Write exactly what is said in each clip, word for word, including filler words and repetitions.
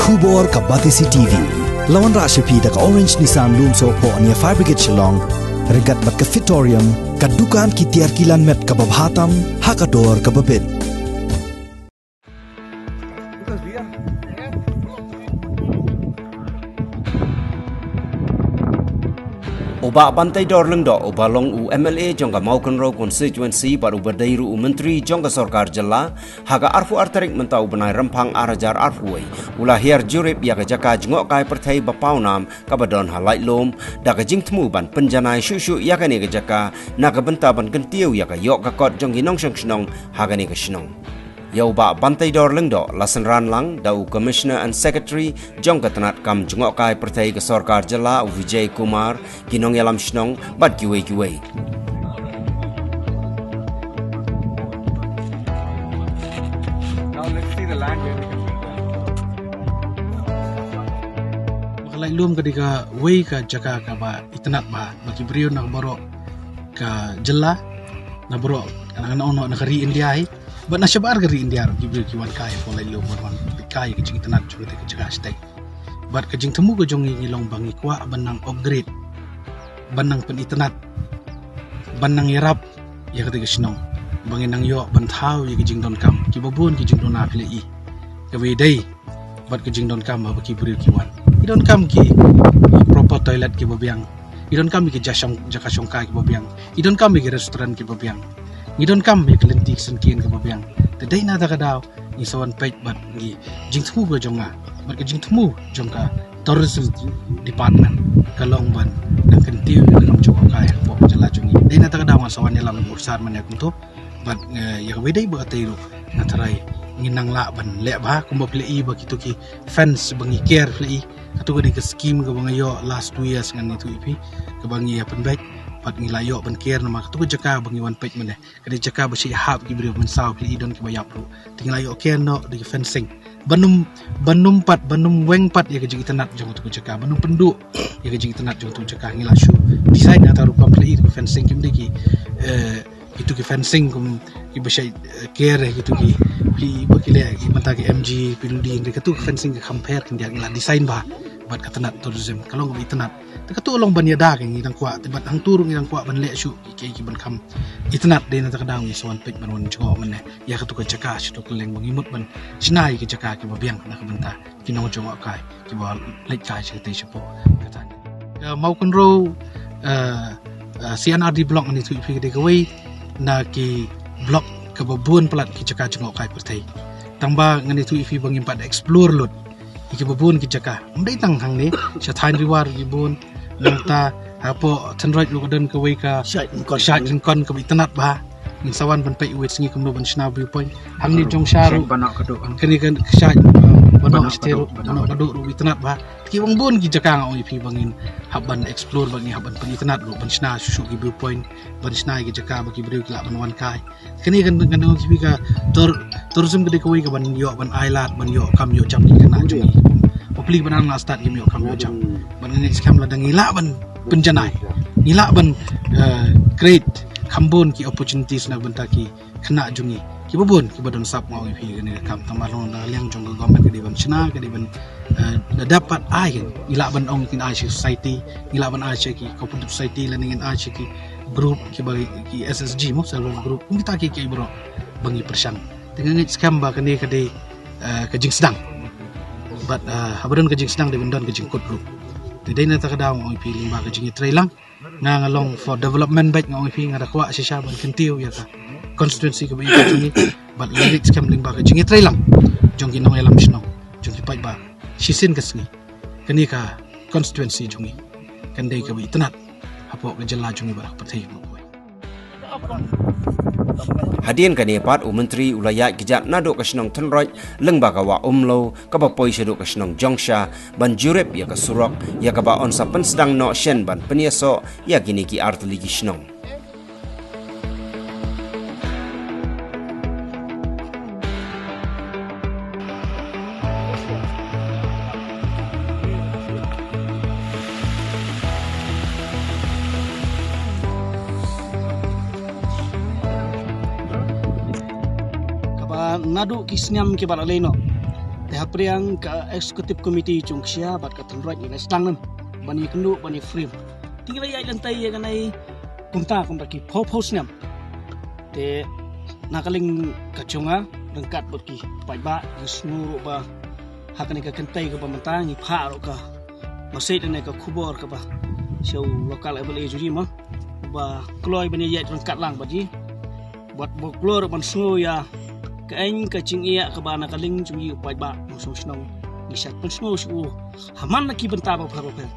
Khubor ka Batesi T V. La wanrah sha phi da ka Orange Nissan Lumsohphoh near Fire Brigade Shillong. Ryngkat bad ka Fitorium, ka dukan ki tiar kilan met kaba bha tam ha ka dor kaba bit. U Bah Banteidor Lyngdoh, uba long u M L A jong ka Mawkynrew constituency bad uba dei ruh u Myntri jong ka Sorkar Jylla, ha ka arphew ar tarik mynta u bnai Rymphang ar hajar arphew wei, u la hiar jurip ïa ka jaka jngohkai pyrthei ba pawnam kaba don ha Laitlum, da ka jingthmu ban pynjanai shuh shuh ïa kane ka jaka, na ka bynta ban kyntiew ïa ka ïoh ka kot jong ki nongshong shnong ha kane ka shnong. Ïa u Bah Banteidor Lyngdoh la synran lang da u Commissioner and Secretary jong ka tnat kam jngohkai pyrthei ka Sorkar Jylla, u Vijay Kumar, ki nongïalam shnong bad kiwei kiwei. Now let's see the land where we can build. Ka Laitlum ka dei kawei ka jaka kaba itynnad bha ba ki briew na baroh ka jylla, na baroh, na, na, na, na ka ri India hi. Bad na shabar ka ri India ruh ki briew ki wan kai ha Laitlum, wan, wan kai ka jingitynnad jong ka jaka shatei. Bad ka jingthmu ka jong ngi, ngi long ba ngi kwah ban nang upgrade, ban nang pynitynnad, ban nang ïarap ïa kata ka shnong, ba ngin nang ïoh ban thaw ïa ka jingdonkam kiba bun, ki jingduna phi la i, kaba ïadei bad ka jingdonkam haba ki briew ki wan. Ki donkam ki, ki proper toilet kiba biang. Ki donkam ki ja shong, jaka shongkai kiba biang. Ki donkam ki restaurant kiba biang. Ngi donkam ki lynti ki syngkien kiba biang. Te dei na kata ka daw ngi sa wan peit bad ngi, jingthmu ka jong nga bad ka jingthmu jong ka Tourism Department ka long ban nang kyntiew ïa ka kam jngohkai hapoh ka jylla jong ngi. Dei na kata ka daw nga sa wan ïalam bad u Sir mynne kumto. Bad, eh, ïa kaba ïadei bad katei ruh nga tharai ngin nang lah ban leh bha, kumba phi la i ba kito ki fence ba ngi ker phi la i. Kato ka dei ka scheme kaba nga ïoh last two years, ngan ïathuh ïa phi, kaba ngi ïa pynbeit bad ngi la ïoh ban ker, namar kato ka jaka ba ngi wan peit mynne ka dei jaka ba shait hap ki briew mynsaw, phi la i don kiba ïap ruh. Te ngi la ïoh ker noh da ka fencing ban ym, ban ym pat, ban ym weng pat ïa ka jingitynnad jong kato ka jaka, ban ym pynduh ïa ka jingitynnad jong kato ka jaka. Ngi la shu design ïa kata ruh, kum phi la i, kato ka fencing kim dei ki, eh, kito ki fencing kum kiba shait, eh, ker, eh, kito ki, phi, ba ki leh ki mynta ki M G, P W D, hynrei kato ka fencing ka kham pher khyndiat, ngi la design bha bad ka tnat tourism ka long kaba itynnad. Te kato long ban ïada ka ngi dang kwah, te bad hangto ruh ngi dang kwah ban leh shuh ki, ki, ki ban kham itynnad. Dei na kata ka daw ngi sa wan peit ban wan jngoh mynne ïa kato ka jaka shato kylleng ba ngi mut ban shna ïa ki jaka kiba biang na ka bynta ki nongjngohkai kiba leit kai sha katei shapoh kata. Ka Mawkynrew, eh, eh, C and R D block, ngan ïathuh ïa phi, ka dei kawei na ki block kaba bun palat ki jaka jngohkai pyrthei. Tang ba ngan ïathuh ïa phi ba ngim pat explore lut ïa kiba bun ki jaka. Ym dei tang hangne, sha Thaiñ Riwar ki bun, nangta hapoh Thenroit ruh ka don kawei ka Shait Ryngkon. Shait Ryngkon kaba itynnad bha. Ngin sa wan ban peit wei sngi kumno ban shna view point. Hangne jong sha ruh, Banok Kaduh, kane ka Shait, uh, Banok Shate ruh, Banok Kaduh ruh itynnad bha. Ki bun bun ki jaka nga ong ïa phi ba ngin hap ban explore, ba ngin hap ban pynitynnad ruh, ban shna shuh shuh ki view point, ban shna ïa ki jaka ba ki briew ki lah ban wan kai. Kane kan, kan ong ïa phi ka tour, tourism ka dei kawei ka ban ïoh ban ailad, ban ïoh kam ïoh jam ki khynnah jong ngi. Bapli ban nang stad kim ïoh kam ïoh jam. Ban ngin skhem lada ngi lah ban pynjanai, ngi lah ban, eh, create kham bun ki opportunities na bynta ki khynnah jong ngi kiba bun kiba don sap, nga ong ïa phi, kane ka kam tang ba long na liang jong ka government ka dei ban shna, ka dei ban, eh, da dap pat ai, ngi lah ban ong kin ai sha society, ngi lah ban ai sha ki cooperative society, lane ngin ai sha ki group kiba, ki S S G mo, self help group, kum kita ki, ki baroh ba ngi pyrshang. Te nga ngeit skhem ba kane ka dei, eh, ka jingsdang. Bad, eh, haba don ka jingsdang dei ban don ka jingkut ruh. Te dei na kata ka daw nga ong ïa phi lyngba ka jingïatreilang, nga, nga long for development beit, nga ong ïa phi, nga da kwah shisha ban kyntiew ïa ka constituency kaba ïeit jong ngi. Bad nga ngeit skhem lyngba ka jingïatreilang jong ki nongïalam shnong, jong ki paidbah, shisien ka sngi kane ka constituency jong ngi kan dei kaba itynnad hapoh ka jylla jong ngi bad ha ka pyrthei. Hadien kane pat u Myntri u la ïaid kjat naduh ka shnong Thenroit lyngba ka wah Umlo kaba poi shaduh ka shnong Jongsha ban jurip ïa ka surok, ïa kaba yn sa pynsdang noh shen ban pynïasoh ïa kine ki artylli ki shnong. Kaba naduh ki snem kiba la leit noh, Te hapdeng ka executive committee jong ka Shia bad ka Thenroit ngi la sdang lem ban ïakynduh ban ïa frame. Te ngi la ïaid lynti ïa kane kumta kumta ki phew phew snem. Te na ka liang ka jong nga ryngkat bad ki paidbah ngi sngew ruh ba ha kane ka kynti kaba mynta ngi phah ruh ka message ne ka khubor kaba sha u local MLA jong ngi mo ba kloi ban ïaid ryngkat lang bad ngi. Bad ba kloi ruh ban sngew ïa ka aiñ ka jingeh kaba na ka liang jong ngi u paidbah nongshong shnong ngi shait pynsngew shuh ha man la ki bynta bapher bapher.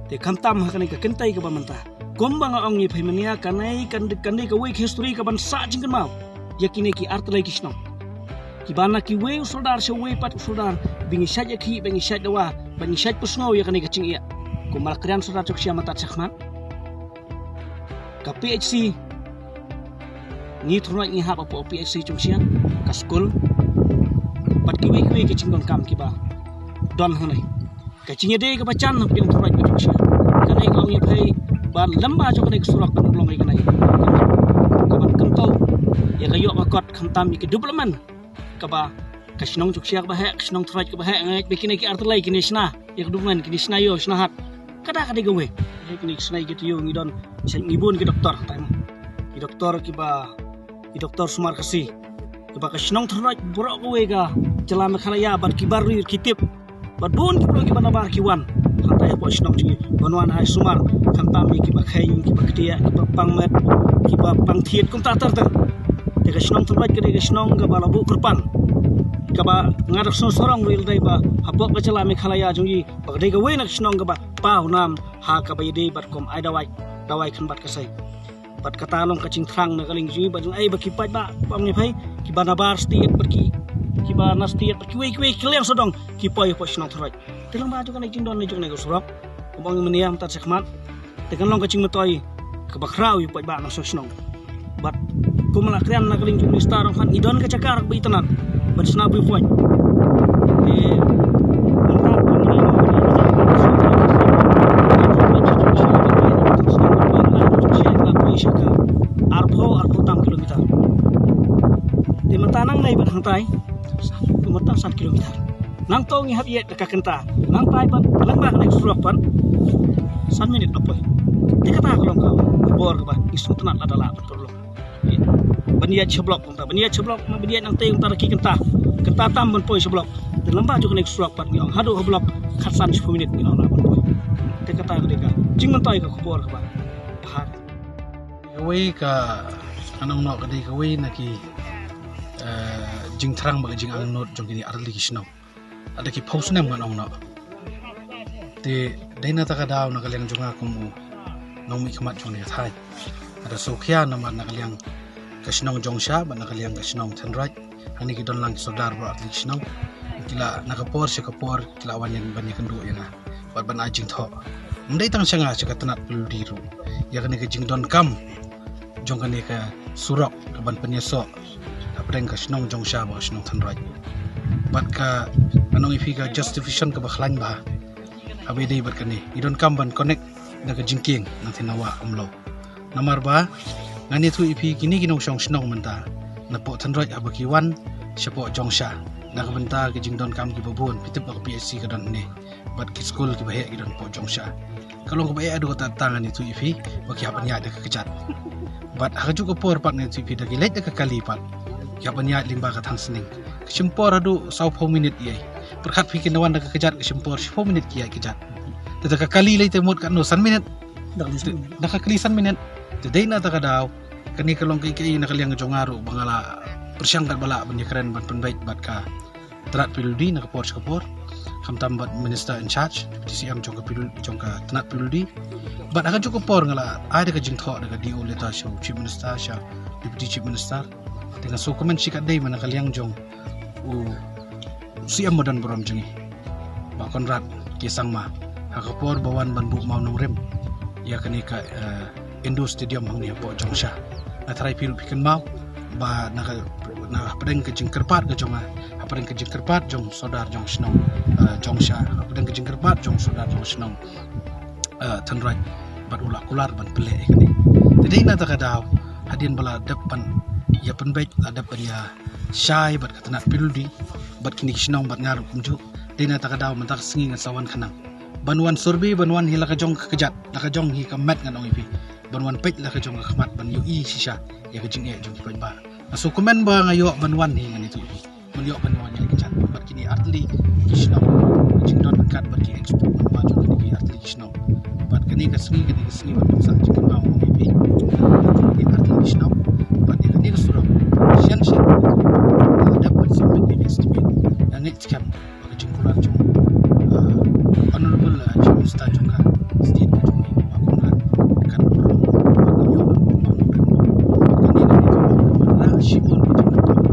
Te khamtam ha kane ka kynti kaba mynta kumba nga ong ïa phi mynne, kane kan kan dei kawei ka history kaban sah jingkynmaw ïa kine ki artylli ki shnong. Kiba na kiwei u soldar sha uwei pat u soldar ba ngi shait ïakhih, ba ngi shait dawa, ba ngi shait pynsngew ïa kane ka jingeh. Kumba la kren soldar jong ka Shia mynta shakhmat. Ka PHC ngi Thenroit ngi hap hapoh PHC jong ka Shia, ka skul bad kiwei kiwei ki jingdonkam kiba don hangne. Ka jingïadei kaba jan hapdeng Thenroit bad jong ka Shia. Kane ka ong ïa phi ba lem ba jong kane ka surok kan long ïa kane kaban kyntu ïa ka ïoh ka kot khamtam ïa ka development kaba ka shnong jong ka Shia kaba heh, ka shnong Thenroit kaba heh, nga ngeit ba kine ki artylli kine shna ïa ka development, kine shna ïoh shna hat. Ka da ka dei kawei. Kine ki shna ïa ki te ïoh ngi don, ngi bun ki doktor hangtai mo. Ki doktor kiba, ki doktor sumar Khasi kiba ka shnong Thenroit baroh kawei ka jylla Meghalaya bad ki bar ri ki tip. Bad bun ki briew kiba nabar ki wan hangtai hapoh shnong jong ngi ban wan ai sumar khamtam ïa kiba kheiñ, kiba kdiah, kiba pang met, kiba pang thied kumta ter ter. Te ka shnong Thenroit ka dei ka shnong kaba la buh kyrpang kaba nga da sngewsarong ruh ïa lade ba hapoh ka jylla Meghalaya jong ngi ba ka dei kawei na ka shnong kaba paw nam ha kaba ïadei bad kum ai dawai, dawai kynbat ka sai. Bad kata long ka jingthrang na ka liang jong ngi bad jong ai ba ki paidbah ba ngi phai kiba nabar state bad ki, kiba na state bad kiwei kiwei ki liang sawdong ki poi hapoh shnong Thenroit. Te lem ba jong kane jingdon ne jong kane ka surok kumba ngi mynne mynta shakhmat. Te kan long ka jingmyntoi kaba khraw ïa u paidbah nongshong shnong. Bad kumba la kren na ka liang jong u minister, ngi don ka jaka ba itynnad ban shna viewpoint. Te mynta arphew, arphew tam kilometer. Te mynta nangne bad hangtai kumta san kilometer. Nangta ngi hap ïaid da ka kynta. Nangta pat lem ba kane ka surok pat san minit la poi. Te kata ka long ka bor kaba ngi sngewtynnad lada lah ban pynlong. Ban ïaid sha block kumta, ban ïaid sha block, ban ïaid nangta kumta da ki kynta. Kynta tam ban poi sha block. Te lem ba jong kane ka surok pat ngi ong haduh ha block khatsan shiphew minit ngi ong lah ban poi. Te kata ka dei ka jingmyntoi ka khubor kaba bha. Kawei ka, ngan ong noh, ka dei kawei na ki, eh, jingthrang bad ka jingangnud jong kine artylli ki shnong. Lada ki phew snem ngan ong noh. Te dei na kata ka daw na ka liang jong nga kum u nongmihkhmat jong kane ka thaiñ, nga da sngewkhia namar na ka liang ka shnong Jongsha bad na ka liang ka shnong Thenroit, hangne ki don lang ki sordar baroh artylli ki shnong. Ki la na ka por sha ka por ki la wan ïa ban ïakynduh ïa nga bad ban ai jingthoh. Ym dei tang sha nga, sha ka tnat PWD ruh, ïa kane ka jingdonkam jong kane ka surok kaban pynïasoh hapdeng ka shnong Jongsha bad ka shnong Thenroit. Bad ka, ngan ong ïa phi, ka justification kaba khlaiñ bha haba ïadei bad kane. Ngi donkam ban connect da ka jingkieng nangtei na wah Umlaw. Namar ba ngan ïathuh ïa phi, kine ki nongshong shnong mynta napoh Thenroit haba ki wan shapoh Jongsha na ka bynta ki jingdonkam kiba bun, phi tip ba ka PHC ka don hangne bad ki skul kiba heh ki don hapoh Jongsha. Ka long kaba eh haduh katta katta, ngan ïathuh ïa phi ba ki hap ban ïaid da ka kjat. Bad ha kajuh ka por pat ngan ïathuh ïa phi, da ki leit da ka kali pat ki hap ban ïaid lyngba ka thangsning. Ka shim por haduh sawphew minit ïa. Pyrkhat phi, kin da wan da ka kjat ka shim por shiphew minit ki ïaid kjat. Te da ka kali lei te mut katno, san minit. Da ka kali san minit. Te dei na kata ka daw, kane ka long kaei kaei na ka liang jong nga ruh ba nga la pyrshang katba lah ban ïakren ban pynbeit bad ka tnat PWD na ka por sha ka por, khamtam bad Minister in charge, Deputy CM jong ka PWD, jong ka tnat PWD. Bad ha kajuh ka por nga la ai da ka jingthoh da ka DO letter sha u Chief Minister, sha Deputy Chief Minister. Te nga sngewkmen shikatdei ma na ka liang jong u CM ba don burom jong ngi, Bah Conrad K Sangma, ha ka por ba wan ban buh mawnongrim ïa kane ka, eh, Indoor Stadium hangne hapoh Jongsha. Nga tharai phi ruh phi kynmaw ba na ka, na hapdeng ka jingkyrpad ka jong nga, hapdeng ka jingkyrpad jong sordar jong shnong, eh, Jongsha, hapdeng ka jingkyrpad jong sordar jong shnong, eh, Thenroit, bad u la kular ban pynleh ïa kane. Te dei na kata ka daw, hadien ba la dep ban ïa pynbeit, la dep ban ïa shai bad ka tnat PWD, bad kine ki shnong bad nga ruh kumjuh. Dei na kata ka daw mynta ka sngi ngan sa wan khnang ban wan survey, ban wan hi la ka jong ka kjat, la ka jong hi ka met ngan ong ïa phi, ban wan peit la ka jong ka khmat ban ïohi shisha ïa ka jingeh jong ki paidbah. Nga sngewkmen ba nga ïoh ban wan hi ngan ïathuh ïa phi. Ban ïoh ban wan ïa la ki kjat bad kine artylli ki shnong. Ka jingdon ryngkat bad ki expert ba jong kine ki artylli ki shnong. Bad kane ka sngi, kane ka sngi ban pynsah jingkynmaw ïa phi, kine artylli ki shnong. Bad ïa kane ka surok, shen shen, la dep ban submit ïa ka estimate. Nga ngeit skhem ba ka jingkular jong, uh, Honorable, uh, Chief Minister jong ka state ka jong ngi, Bah Conrad, kan urlong bad kan ïoh ban pynbang ban pynbang. Bad kane ka dei ka ban rah shibun ka jingmyntoi.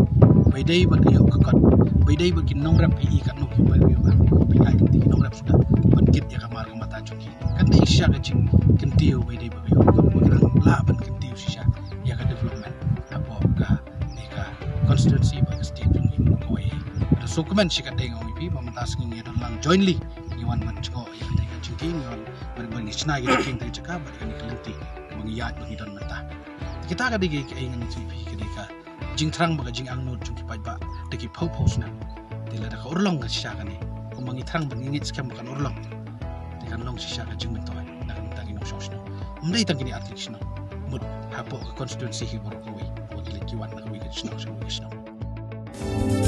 Ba ïadei bad ka ïoh ka kot, ba ïadei bad ki nongrep, ïa i katno ki ba ïoh ban pynïaid lynti ki nongrep suda ban kit ïa ka mar ka mata jong ki. Kan dei shisha ka jingkyntiew ba ïadei bad ka ïoh ka kot, ba ka dang lah ban kyntiew shisha ïa ka development hapoh kane ka constituency bad ka state jong ngi baroh kawei. Bad sngewkmen shikatdei nga ong ïa phi ba mynta ka sngi ngi ïadon lang jointly, ngi wan ban jngoh ïa kane ka jingkieng, ngi wan ban, ban ngi shna ïa ka jingkieng da ka jaka bad kane ka lynti ba ngi ïaid ba ngi don mynta. Kita ka dei kaei ngan ong ïa phi, ka dei ka jingthrang bad ka jingangnud jong ki paidbah da ki phew phew snem. Te lada ka urlong ka shisha kane, kumba ngi thrang bad ngi ngeit skhem ba kan urlong, te kan long shisha ka jingmyntoi na ka bynta ki nongshong shnong. Ym dei tang kine artylli ki shnong, mut hapoh ka constituency hi baroh kawei, ba ki leit ki wan na kawei ka shnong sha kawei ka shnong.